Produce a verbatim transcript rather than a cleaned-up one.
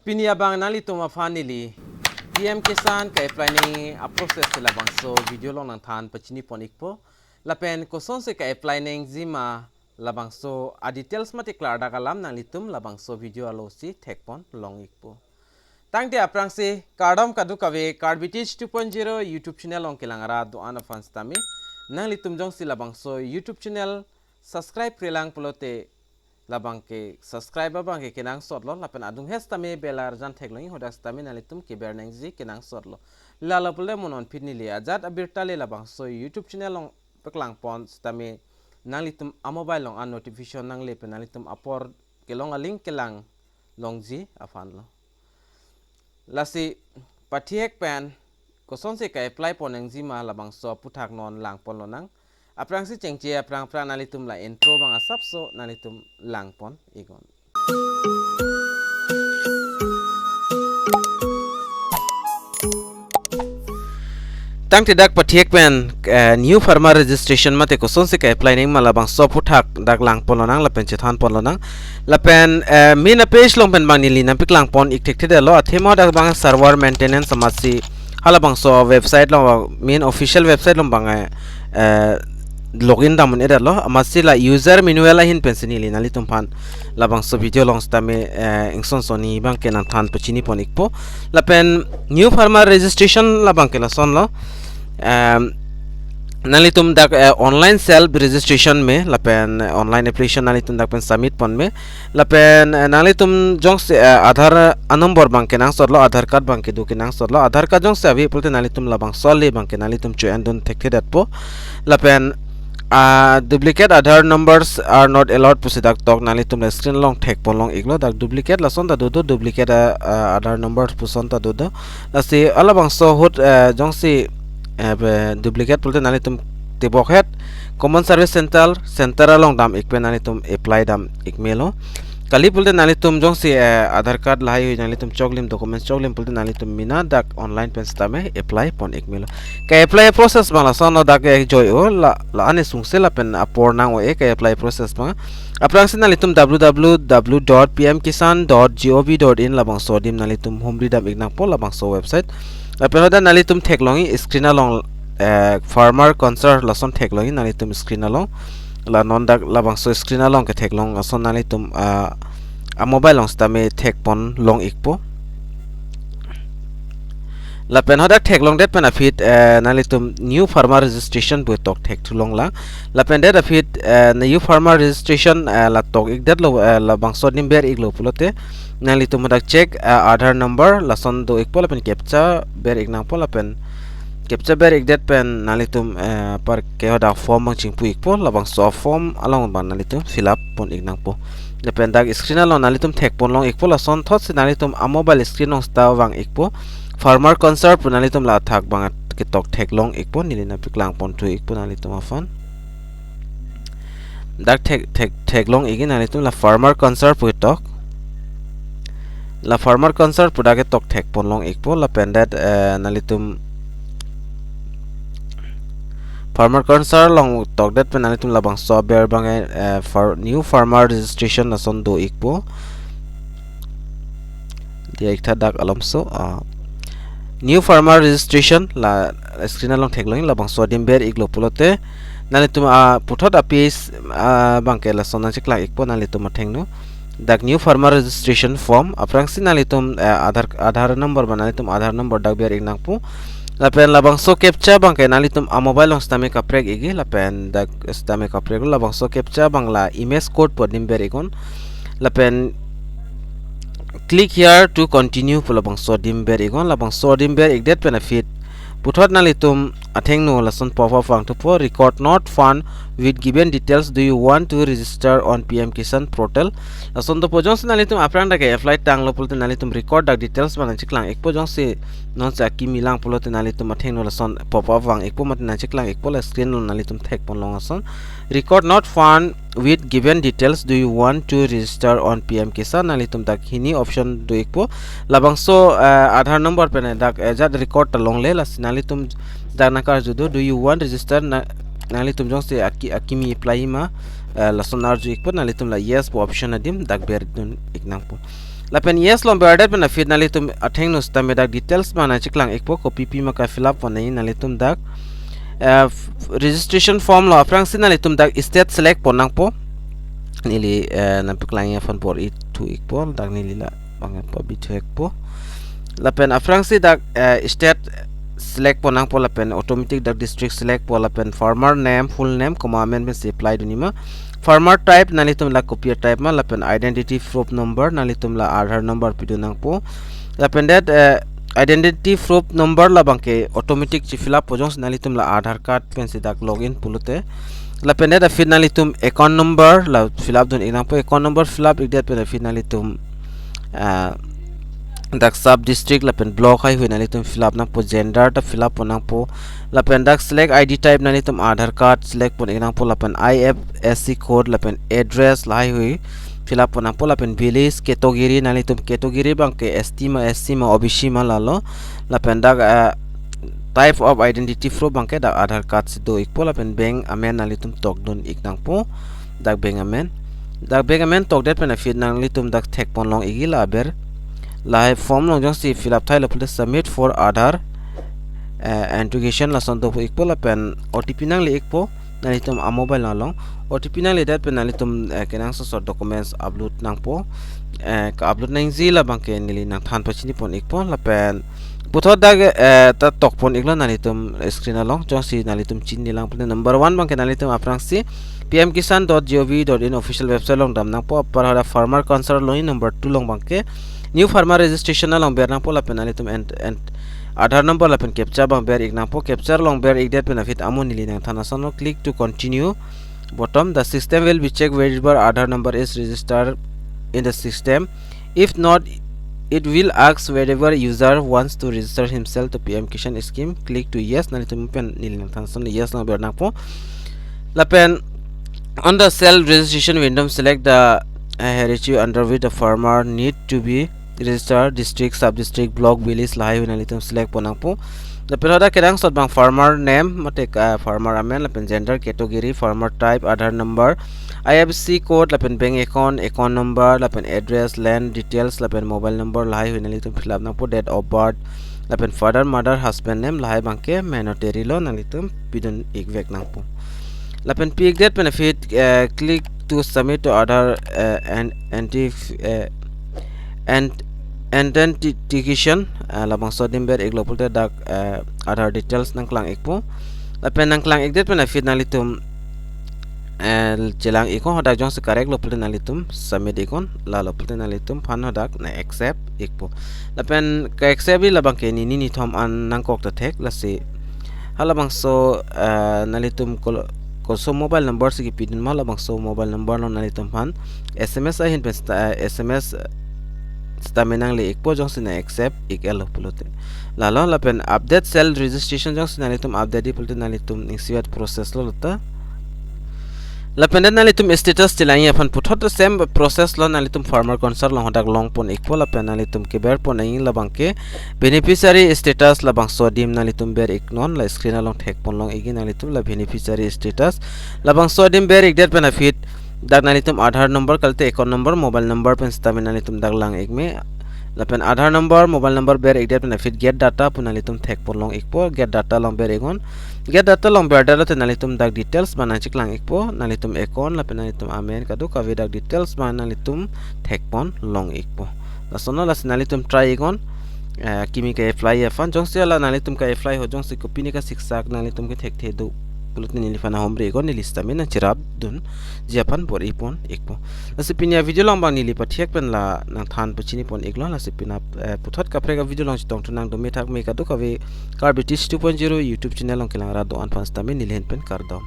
Pini abang nanglitum aphan neli P M Kisan ka-apply nangji a-process si labangso video along nangthan pachini pon ikpo. Lapen kosonsi ka-apply nangji ma labangso a-details mate klardak alam nanglitum labangso video alosi thek pon long ikpo. Tangte aphrangsi kardom kadokave Karbi Teach two point zero YouTube channel along kelang arat do-an aphan sitame, nanglitum jongsi labangso YouTube channel subscribe-re lang pulote labang ke subscribe abang ke kenangsot lo, lapen adung hesitame bell arjan theklong, hadak sitame nanglitum keber nangji kenangsot lo. Lalo pulote mo non pini neli ajat abirta le labangso YouTube channel along paklang pon sitame nanglitum a-mobile along a-notification nangle pen nanglitum apor kelong a-link kelang longji aphan lo. Lasi pathihek pen kosonsi ka-apply pon nangji ma labangso aphuthak non lang pon lonang. Aphrangsi chengche aphrang aphrang nanglitum la intro abang asapso nanglitum lang pon iknon. Tangte dak pathihek pen, eh, new farmer registration mate kosonsi ka-apply nangji ma labangso aphuthak dak lang pon lonang lapen chethan pon lonang. Lapen, eh, main a-page along pen abang neli nangpaklang pon ik thekthedetlo, athema dak abang server maintenance amatsi halabangso website along, main official website along abang, eh, eh, login dam un-edetlo, amatsi la user manual ahin pensi neli nanglitum aphan labangso video along sitame, eh, ingson soni abang ke nangthan pachini pon ikpo. Lapen new farmer registration labang ke lasonlo. Em, nanglitum dak, eh, online self registration me, lapen, eh, online application nanglitum dak pen submit pon me. Lapen, eh, nanglitum jongsi, eh, Aadhaar a-number abang kenangsotlo, Aadhaar card abang kedo kenangsotlo, Aadhaar card jongsi ave pulote nanglitum labangso ale abang ke nanglitum cho-en dun thekthedetpo. Lapen, ah, duplicate Aadhaar numbers are not allowed pusi dak tok nanglitum la screen along thek pon long iklo, dak duplicate lason ta dodo, duplicate, ah, ah, Aadhaar number puson ta dodo. Lasi halabangso ahut, eh, jongsi, eh, be, duplicate pulote nanglitum tebokhet Common Service Center, center along dam ik pen nanglitum apply dam ik melo. Kali pulote nanglitum jongsi, eh, Aadhaar card lahai hui nanglitum choklim, documents choklim pulote nanglitum mena dak online pen sitame apply pon ik melo. Ka-apply process abang lasonlo, dak, eh, joi-o, la, la-an isungse lapen apor nang-o-e ka-apply process abang. Aphrangsi nanglitum w w w dot p m kisan dot g o v dot in labangso adim nanglitum humri dam ik nangpo labangso website. Lapen hadak nanglitum theklongji screen along, eh, farmer concern lason theklongji nanglitum screen along. La non dak labangso screen along ketheklong ason nanglitum, ah, a-mobile along sitame thek pon long ikpo. Lapen hadak theklongdet pen aphi, eh, nanglitum new farmer registration pu tok thekthu longlang. Lapen det aphi, eh, new farmer registration, eh, la tok ikdetlo, eh, labangso adim ber iklo pulote nanglitum hadak check, eh, Aadhaar number lason do ikpo lapen captcha ber ik nangpo, lapen captcha ber ikdet pen nanglitum, eh, par ke hadak form abang chingpu ikpo, labangso form along abang nanglitum fill up pon ik nangpo. Lapen dak screen along nanglitum thek pon long ikpo, lasonthotsi nanglitum a-mobile screen along sita vang ikpo. Farmer concern pu nanglitum la athak abang ketok theklong ikpo, neli nangpaklang ponthu ikpo nanglitum aphan. Dak thek, thek, theklong ikji nanglitum la farmer concern pu tok. La farmer concern pu dak ketok thek pon long ikpo, lapen det, eh, nanglitum farmer concern along tokdet pen nanglitum labangso aber abang, eh, far-, new farmer registration lason do ikpo. Diya ik tha dak alomso, ah, new farmer registration la screen along theklongji, labangso adim ber iklo pulote nanglitum, ah, puthot a-page, ah, abang ke lason nangcheklang ikpo nanglitum athengno. Dak new farmer registration form, aphrangsi nanglitum, eh, Aadhaar, Aadhaar number ba nanglitum Aadhaar number dak ber ik nangpo. Lapen labangso captcha abang ke nanglitum a-mobile along sitame kaprek ikji, lapen dak sitame kaprek, labangso captcha abang la image code pu adim ber iknon. Lapen click here to continue pu labangso adim ber iknon, labangso adim ber ikdet pen aphi puthot nanglitum athengno lason pop up vangthupo, "Record not found with given details. Do you want to register on P M Kisan portal?" Lason dopo, jongsi nanglitum aphrang dak ke-apply tanglo pulote nanglitum record dak details abang nangcheklang ikpo, jongsi nonsi akimi lang pulote nanglitum athengno lason pop up vang ikpo mate nangcheklang ikpo, la screen along nanglitum thek pon long ason, "Record not found with given details. Do you want to register on P M Kisan?" Nanglitum dak hini option do ikpo. Labangso, eh, Aadhaar number pen dak, eh, ajat record ta longle, lasi nanglitum dak nangkarju do, "Do you want register?" Na, nanglitum jongsi aki-, akimi apply ma, eh, lason arju ikpo, nanglitum la yes pu option adim dak ber dun ik nangpo. Lapen yes along berdet pen aphi nanglitum athengno sitame dak details abang nangcheklang ikpo, kopi pima ka-fill up pon nangji nanglitum dak, eh, f-, registration form along aphrangsi nanglitum dak state select pon nangpo. Neli, eh, nangpaklang aphan bor-ithu ikpo, dak neli la abang pabithu ikpo. Lapen aphrangsi dak, eh, state select pon nangpo lapen automatic dak district select po lapen farmer name, full name, comma amen pensi apply dunji ma. Farmer type nanglitum la kopi type ma, lapen identity proof number nanglitum la Aadhaar number pidun nangpo. Lapen det, eh, identity proof number labangke automatic che-fill up po, jongsi nanglitum la Aadhaar card pensi dak login pulote. Lapen det aphi nanglitum account number la fill up dun ik nangpo, account number fill up ikdet pen aphi nanglitum, ah, dak sub district lapen block haihui nanglitum fill up nangpo, gender ta fill up pon nangpo, lapen dak select I D type nanglitum Aadhaar card select pon ik nangpo, lapen I F S C code lapen address lahaihui fill up pon nangpo, lapen village category nanglitum category abangke S T ma, S C ma, O B C ma lalo, lapen dak, eh, type of identity proof abangke dak Aadhaar card si do ikpo, lapen bank amen nanglitum tok dun ik nangpo, dak bank amen. Dak bank amen tokdet pen aphi nanglitum dak thek pon long ikji la aber. Lahai form along jongsi fill up thailo pulote submit for Aadhaar, eh, authentication lason do ikpo lapen O T P nangle ikpo nanglitum a-mobile along. O T P nangledet pen nanglitum, eh, kenangsot sot documents upload nangpo, eh, ka-upload nangji labangke neli nangthan pachini pon ikpo lapen puthot dak, eh, ta tok pon iklo nanglitum screen along, jongsi nanglitum chinilang pulote number one abangke nanglitum aphrangsi P M Kisan dot G O V dot in official website along dam nangpo, apar hadak farmer concern along, number two along abangke new farmer registration along ber nangpo lapen nanglitum and, and Aadhaar number lapen captcha abang ber ik nangpo, captcha along ber ikdet pen aphi amo neli nangthan ason lo, click to continue bottom. The system will be checked whether Aadhaar number is registered in the system. If not, it will ask whether user wants to register himself to P M Kisan scheme. Click to yes, nanglitum pen neli nangthan ason yes along ber nangpo. Lapen on the self registration window, select the, uh, hierarchy under which the farmer need to be registered, district, sub district, block, village lahaihui nanglitum select pon nangpo. Lapen hadak kenangsot abang farmer name mate, uh, farmer amen, lapen gender, category, farmer type, Aadhaar number, I F S C code, lapen bank account, account number, lapen address, land details, lapen mobile number lahaihui nanglitum fill up nangpo, date of birth, lapen father, mother, husband name lahai abangke mandatory lo, nanglitum pidun ikvek nangpo. Lapen pi ikdet pen aphi, eh, click to submit to Aadhaar, eh, and, and if, eh, and authentication, eh, labangso adim ber iklo pulote dak, eh, Aadhaar details nangklang ikpo. Lapen nangklang ikdet pen aphi nanglitum, eh, chelang iknon, hadak jongsi correct lo pulote nanglitum submit iknon, lalo pulote nanglitum aphan hadak nang-accept ikpo. Lapen ka-accept ji labangke nini nithom an nangkok ta thek, lasi halabangso, eh, nanglitum kol-, koso mobile number si kepidun ma, labangso mobile number along nanglitum aphan S M S ahin pen sta-, eh, S M S sitame nangle ikpo jongsi nang-accept ik-etlo pulote. Lalo lapen update self registration jongsi nanglitum update ji pulote nanglitum ningsivet process lo lata. Lapen det nanglitum status chelangji aphan puthot same process lo, nanglitum farmer concern along hadak long pon ikpo lapen nanglitum keber pon nangji labangke beneficiary status, labangso adim nanglitum ber iknon, la screen along thek pon long ikji nanglitum la beneficiary status. Labangso adim ber ikdet pen aphi dak nanglitum Aadhaar number kalite account number, mobile number pen sitame nanglitum dak lang ik me. Lapen Aadhaar number, mobile number ber ikdet pen aphi get data pu nanglitum thek pon long ikpo, get data along ber iknon. Get data along berdet lote nanglitum dak details abang nangcheklang ikpo, nanglitum account lapen nanglitum amen kadokave dak details abang nanglitum thek pon long ikpo. Lason lo, lasi nanglitum try iknon, eh, kimi ka-apply aphan, jongsi hala nanglitum ka-apply ho, jongsi kopine kasiksak nanglitum kethekthe do pulote neliphan ahomri iknon, neli sitame nangcherap dunji aphan bor-i pon ikpo. Lasi pini a-video along abang neli pathek pen la nangthan pachini pon iklo, lasi pini, eh, puthot kaprek a-video along chetongthu nang do, me thak me kadokave Karbi Tish two point zero YouTube channel along kelang rat do-an aphan sitame neli ahin pen kardom.